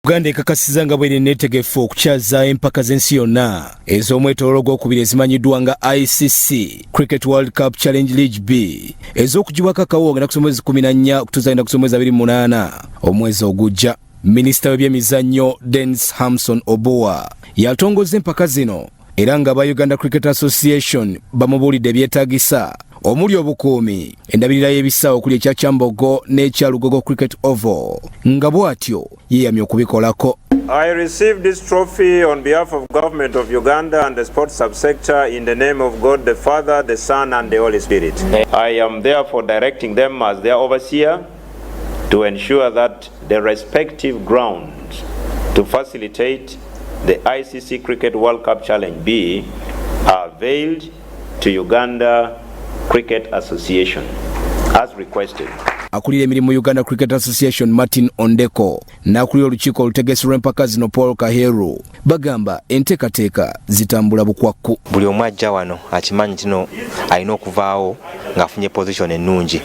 Uganda ekakasizza nga bweri neetegefu okukyaza empaka z'ensi yonna ez'omwetooloolo gw'okubiri ezimanyiddwa nga ICC Cricket World Cup Challenge League B ez'okugibwako akawuwo nga naku z'omwezi 14 okutuusa ennaku z'omwezi 28 omwezi ogujja. Minisita w'ebyemizannyo Denis Hamson Obua yatongozza empaka zino era nga aba Uganda Cricket Association bamubuulidde ebyetaagisa omuli obukuumi, endabirira y'ebisaawe okuli ekya Kyambogo n'ekya Lugogo Cricket Oval, nga bw'atyo yeeyamye okubikolako. I received this trophy on behalf of government of Uganda and the sports subsector in the name of God the Father, the Son and the Holy Spirit. I am therefore directing them as their overseer to ensure that the respective grounds to facilitate the ICC Cricket World Cup Challenge B are availed to Uganda Cricket Association as requested. Akulira emirimu Uganda Cricket Association Martin Ondeko n'akulira olukiiko olutegesi lw'empaka zino Paul Kaheru bagamba enteekateeka zitambula bukwakku. Buli omu ajja wano akimanyi kino alina okuvaawo ng'afunye position ennungi,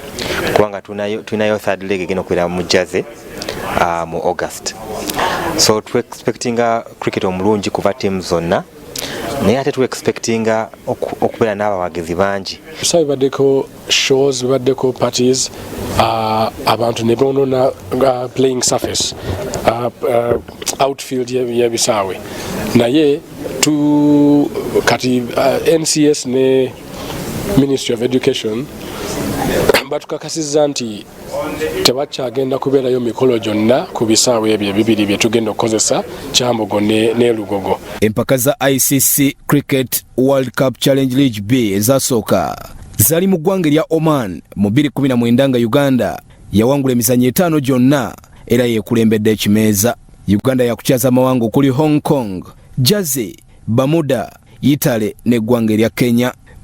kubanga tulinayo third leg egenda okubeera mu Jersey mu August, so tu expectinga cricket omulungi kuva team zonna, naye ate tu expectinga okubeera n'abawagizi bangi. Ebisaawe bibaddeko shows, bibaddeko parties, abantu ne bonoona playing surface, outfield y'ebisaawe. Naye tu kati NCS ne Ministry of Education batukakasizza nti tebakyagenda kubeerayo mikolo gyonna ku bisaawe ebyo ebibiri bye tugenda okukozesa, Kyambogo ne Lugogo. Empaka za ICC Cricket World Cup Challenge League B ezasooka zaali mu ggwanga erya Oman mu 2019, nga Uganda yawangula emizannyo etaano gyonna era yeekulembedde ekimeeza. Uganda yakukyaza amawanga okuli Hong Kong, Jersey, Bermuda, Italy n'eggwanga erya Kenya.